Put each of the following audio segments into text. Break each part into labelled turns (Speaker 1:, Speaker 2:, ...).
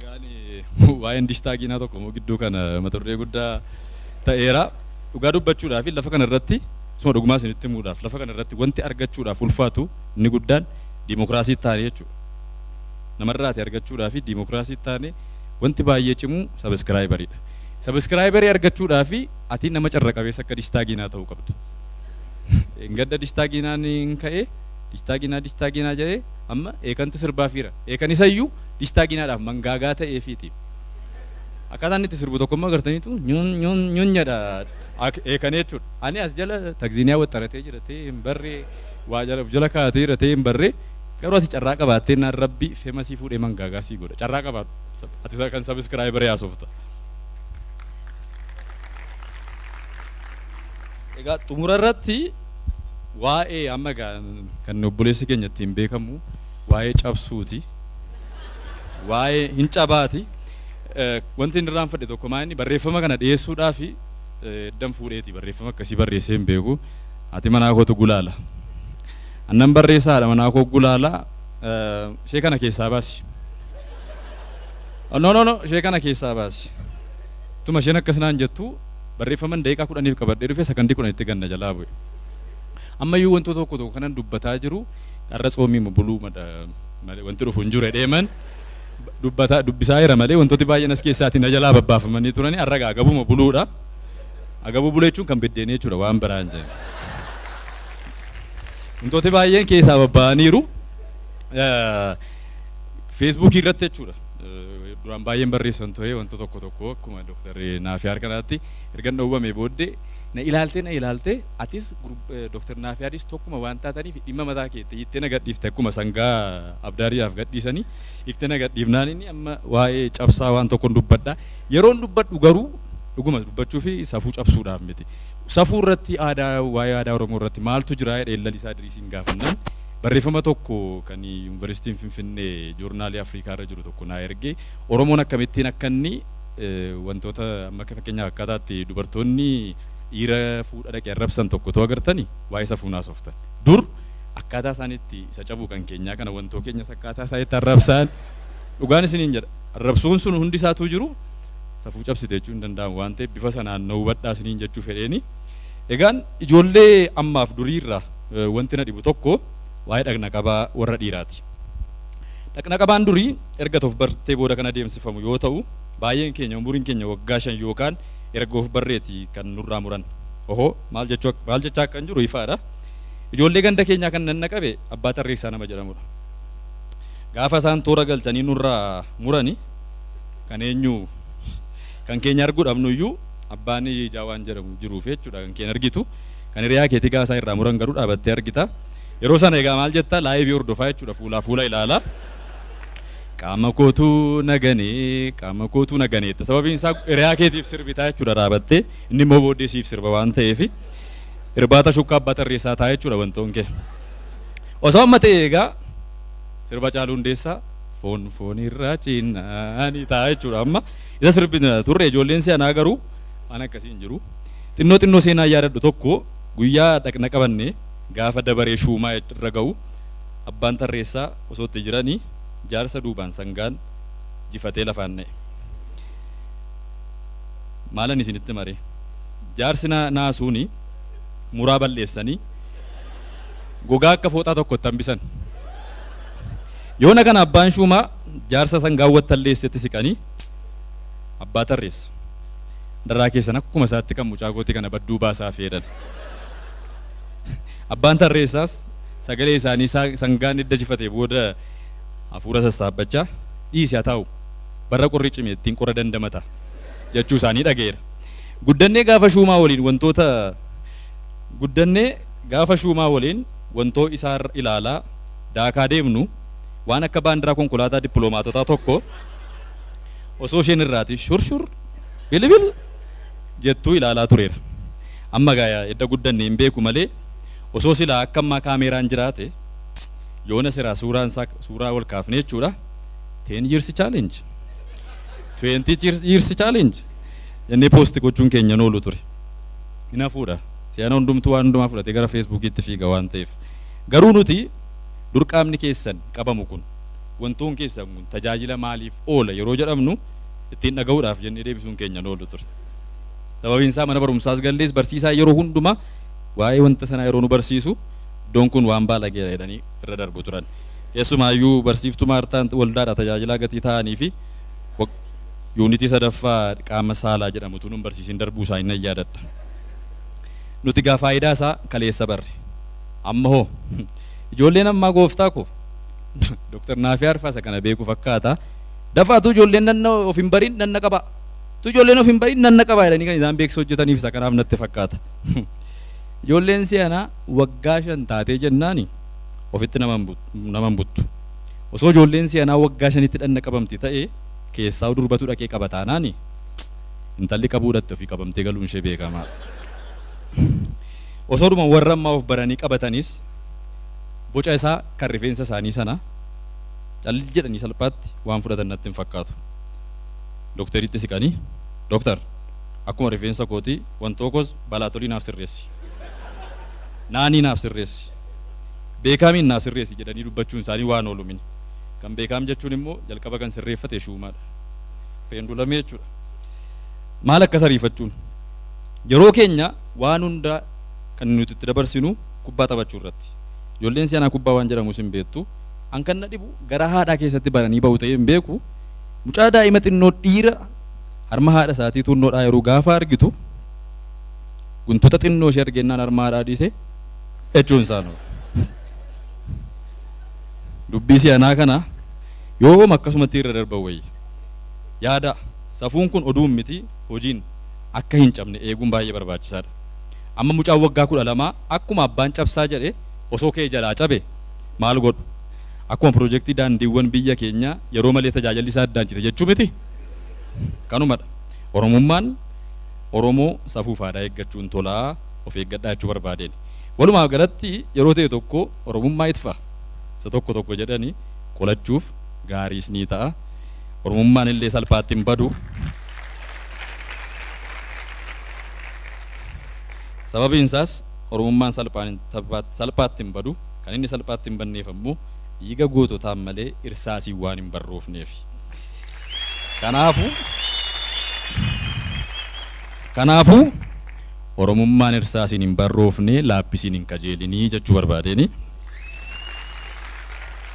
Speaker 1: Egaan waa'een dishtaa ginaa tokko immoo gidduu kana mata duree guddaa ta'eera. Dhugaa dubbachuudhaaf lafa kana irratti suma dhugumaa isinitti himuudhaaf lafa kana irratti wanti argachuudhaaf ulfaatu inni guddaan diimokiraasii taane jechuudha. Namarraati argachuudhaaf diimokiraasii taane wanti baay'ee cimu sabiskiraayibariidha. Sabiskiraayibarii argachuudhaaf ati nama carra qabeessa akka dishtaa ginaa ta'uu qabda. Gadda dishtaa ginaan hin ka'ee dishtaa ginaa dishtaa ginaa jedhee amma eekantu sirbaa fiira. Eekan isayyuu dishtaa ginaadhaaf mangaagaa ta'eefiiti. Akkaataan itti sirbu tokkommoo agartaniitu nyun nyun nyun jedha eekan jechuudha. Ani as jala tagziiniyaa waxxaratee jira ta'ee hin barree waa jala of jala kaa'atee jira ta'ee hin barree garuu ati carraa qabaattee naan rabbi femasii fuudhee mangaagaa sii godha. Carraa qabaadhu. Ati kan sabiskiraayibarii haasofta. Egaa xumura irratti waa'ee amma egaa kan obboleessi keenya ittiin beekamu waa'ee cabsuuti. Waa'ee hin cabaati. Wanti inni irraanfadhe tokko maa inni barreeffama kana dhiyeessuudhaaf eddan fuudheeti barreeffama akkasii barreessee hin beeku. Ati manaa kootu gulaala. Annan barreessaa haadha manaa koo gulaala. Ishee kana keessaa baasi. No no no ishee kana keessaa baasi. Tuma isheen akkas naan jettu barreeffaman daqiiqaa 10 qabadhee dhufe sakandii 10tti ganna jalaa bu'e. Ammayyuu wantoota tokko tokko kanan dubbataa jiru har'a tsoomii buluu malee wanti dhufu hin jiru jedheeman dubbataa dubbisaa jira malee wantooti baay'een as keessaatiin na jalaa babbaafamanii turanii har'a gaa agabuma buluudha. Agabuu buluu jechuun kan biddeenii jechuudha waan biraa hin jenne. Wantooti baay'een keessaa babba'aniiru. Feesbuukii irratti jechuudha. Duraan baay'een barreessan ture wanta tokko tokko akkuma Dooktar Naafiyaar kanaatti erga dhowwame booddee na ilaaltee na ilaaltee atis Dooktar Naafiyaaris tokkuma waan taataniif dhimma mataa keetti hiittee na gadhiifte akkuma sangaa abdaariidhaaf gadhiisanii hiittee na gadhiifnaan inni amma waa'ee cabsaa waan tokkoon dubbadha. Yeroon dubbadhu garuu dhuguma dubbachuu fi safuu cabsuudhaaf miti. Safuu irratti aadaa waa'ee aadaa Oromoo irratti maaltu jira jedhee Lalisaa Diriisiin gaafannaan barreeffama tokko kan Yuunivarsiitiin Finfinnee joornaalii Afrikaa irra jiru tokko naa ergee Oromoon akkamittiin akka inni wantoota amma akka fakkeenyaaf akkaataatti dubartoonni dhiira fuudha dhaqee arrabsan tokko too agartanii waa'ee safuu naasoftan. Dur akkaataa isaaniitti isa cabuu kan keenyaa kana wantoo keenyas akkaataa isaaniitti arrabsan dhugaan isiniin jedha. Arrabsuun sun hundi isaatuu jiru safuu cabsite jechuun hin danda'amu waan ta'eef bifa sanaan na hubadhaa isiniin jechuu fedheeni. Egaan ijoollee ammaaf duriirraa wanti na dhibu tokko waa'ee dhaqna qabaa warra dhiiraati. Dhaqna qabaan durii erga of bartee booda kan adeemsifamu yoo ta'u baay'een keenya umuriin keenya waggaa 5 yookaan erga of barreeti kan nurraa muran. Ohoo maal jechuu maal jechaa akka hin jiru ifaadha. Ijoollee ganda keenyaa kan nanna qabe abbaa tarreessaa nama jedhamudha. Gaafa isaan toora galchanii nurraa murani kan eenyu kan keenya arguu dhabnu iyyuu abbaan ijaa waan jedhamu jiruuf jechuudha kan keenya argitu kan hiriyaa keetii gaafa isaan irraa muran garuu dhaabattee argita. Yeroo sana egaa maal jetta laayivii hordofaa jechuudha fuulaa fuula ilaala. Qaama kootu naganee qaama kootu naganeetta sababiin isaa hiriyaa keetiif sirbitaa jechuudha dhaabattee inni immoo booddee siif sirba waan ta'eef irbaata shukkaa abbaa tarreessaa ta'a jechuudha wantoon kee. Osoo amma ta'e egaa sirba Caaluu Hundeessaa foon foonirraa cinnaanii ta'a jechuudha amma isa sirbina turre ijoolleen seenaa garuu waan akkasii hin jiru. Xinnoo xinnoo seenaa yaadadhu tokko guyyaa dhaqna qabanne gaafa dabaree shuumaa irra ga'u abbaan tarreessaa osoo itti jiranii jaarsa duubaan sangaan jifatee lafaan na'e. Maalan isinitti maree jaarsi naasuuni muraa balleessanii gogaa akka fooxaa tokkotti hambisan. Yoona kana abbaan shuumaa jaarsa sangaa wattalleessetti siqanii abbaa tarreessa. Darraa keessan akkuma isaatti kan mucaa kootii kana badduu baasaa feedhan. Abbaan tarreessaas sagalee isaanii sangaan idda jifatee booda hafuura sassaabbachaa dhiisi haa taa'u barra qorri cime ittiin qorra dandamata jechuu isaanii dhageera. Guddannee gaafa shuumaa waliin wantoota guddannee gaafa shuumaa waliin wantoo isaa ilaalaa daakaa deemnu waan akka baandiraa konkolaataa dippiloomaatotaa tokko osoo isheen irraati shurshur bilbil jettuu ilaalaa tureera. Amma gaa edda guddanne hin beeku malee osoo silaa akka ammaa kaameeraan jiraate yoona siraa suuraan isaa suuraa ol kaafne jechuudha. 10 years challenge 20 years challenge jennee poosti gochuun keenya oolu ture. Hin hafuudha. Si'ana hundumtuu waan hundumaa fudhatee gara Feesbuukiitti fiiga waan ta'eef. Garuu nuti dur qaamni keessan qabamu kun Wantoon keessan kun tajaajila maaliif oola yeroo jedhamnu ittiin dhaga'uudhaaf jennee deebisuun keenya oolu ture. Sababiin isaa mana barumsaas gallees barsiisaa yeroo hundumaa waa'ee wanta sanaa yeroo nu barsiisu iddoon kun waan baalageera jedhanii irra darbu turan. Keessumaayyuu barsiiftuu Maartaan waldaadha tajaajilaa gatii ta'anii fi yuunitii sadaffaa qaama saalaa jedhamutu nun barsiisin darbuu isaa hin yaadadha. Nuti gaa faayidaa isaa kaleessa barre. Amma hoo ijoolleen ammaa gooftaa koo Dooktar Naafii Arfaasa kana beeku fakkaata. Dafaatu ijoolleen nanna of hin barin nanna qaba. Tu ijoolleen of hin barin nanna qaba jedhanii kan isaan beeksisa hojjetaniif isa kanaaf natti fakkaata. Ijoolleen si'anaa waggaa 5 taatee jennaani ofitti nama hin buttu. Osoo ijoolleen si'anaa waggaa 5tti dhanna qabamti ta'e keessaa durbatu dhaqee qaba taanaani intalli qabuudhaatti ofii qabamtee galuun ishee beekamaadha. Osoo dhuma warra ammaa of baranii qabatanis boca isaa kan rifeensa isaanii sana calli jedhanii salphaatti waan fudhatan natti hin fakkaatu. Dookteritti siqanii dooktar akkuma rifeensa kootii wantoo koos balaatolii naaf sirreessi. Naanii naaf sirreessi. Beekaamiin naaf sirreessi jedhanii dubbachuun isaanii waan oolu mini. Kan beekaam jechuun immoo jalqaba kan sirreeffate shuumaadha. Peendulamee jechuudha. Maal akkas ariifachuun? Yeroo keenya waan hundaa kan nuti itti dabarsinu kubbaa taphachuu irratti. Ijoolleen si'anaa kubbaa waan jedhamus hin beektu. An kan na dhibu gara haadhaa keessatti baranii bahu ta'ee hin beeku. Mucaa daa'ima xinnoo dhiira harma haadha isaatii tunnoodhaa yeroo gaafa argitu guntuta xinnoo ishee argennaan harma haadhaa dhiise jechuun isaa nu. Dubbii si'anaa kana yoom akkasumatti irra darban wayya. Yaada safuun kun oduun miti hojiin akka hin cabne eeguun baay'ee barbaachisaadha. Amma mucaan waggaa 12 akkuma abbaan cabsaa jedhe osoo kee jalaa cabe maal godhu? Akkuma piroojeektii daandiiwwan biyya keenyaa yeroo malee tajaajilli isaa addaan cite jechuu miti? Kanumadha. Oromummaan Oromoo safuu fi aadaa eeggachuun tolaa of eeggadhaa jechuu barbaadeen. Walumaa galatti yeroo ta'e tokko Oromummaa itfa isa tokko tokko jedhanii qolachuuf gaariis ni ta'a. Oromummaan illee salphaatti hin badu. Sababiin isaas Oromummaan salphaatti hin badu. Kan inni salphaatti hin banneef ammoo dhiiga goototaan malee irsaasii waan hin barroofneef. Kanaafuu Oromummaan irsaasiin hin barroofne laappisiin hin kajeelinii jechuu barbaadeeni.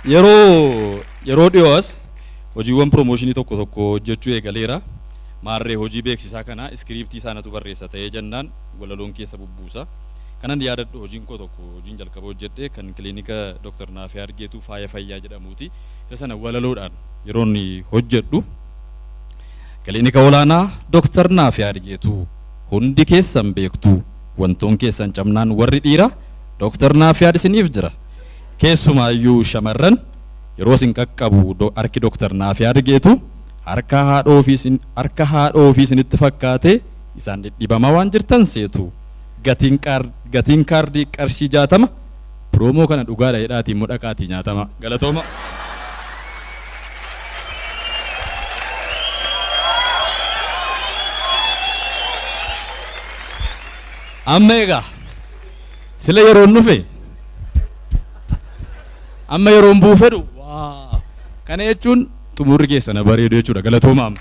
Speaker 1: Yeroo dhiyoo as hojiiwwan piroomooshinii tokko tokko hojjechuu eegaleera. Maarree hojii beeksisaa kana iskiriiptii isaanatu barreessa ta'ee jennaan walaloon keessa bubbuusa. Kanan yaadadhu hojiin koo tokko hojiin jalqaba hojjedhe kan kiliinika Dooktar Naafii Argeetuu Faaya Fayyaa jedhamuuti. Isa sana walaloodhaan yeroo inni hojjedhu kiliinika olaanaa Dooktar Naafii Argeetuu hundi keessan beektu wantoon keessan cabnaan warri dhiira Dooktar Naafii isiniif jira. Keessumaayyuu shamarran yeroo isin qaqqabu harki Dooktar Naafii Argeetuu harka haadha ofii isinitti fakkaate isaan dhidhibamaa waan jirtan seetu. Gatiin kaardii qarshii 60 piroomoo kana dhugaadha jedhaatii immoo dhaqaatii nyaatama. Galatooma. Amma egaa sila yeroon dhufe amma yeroon buufedhu kana jechuun xumurri keessa na bareedu jechuudha. Galatooma amma.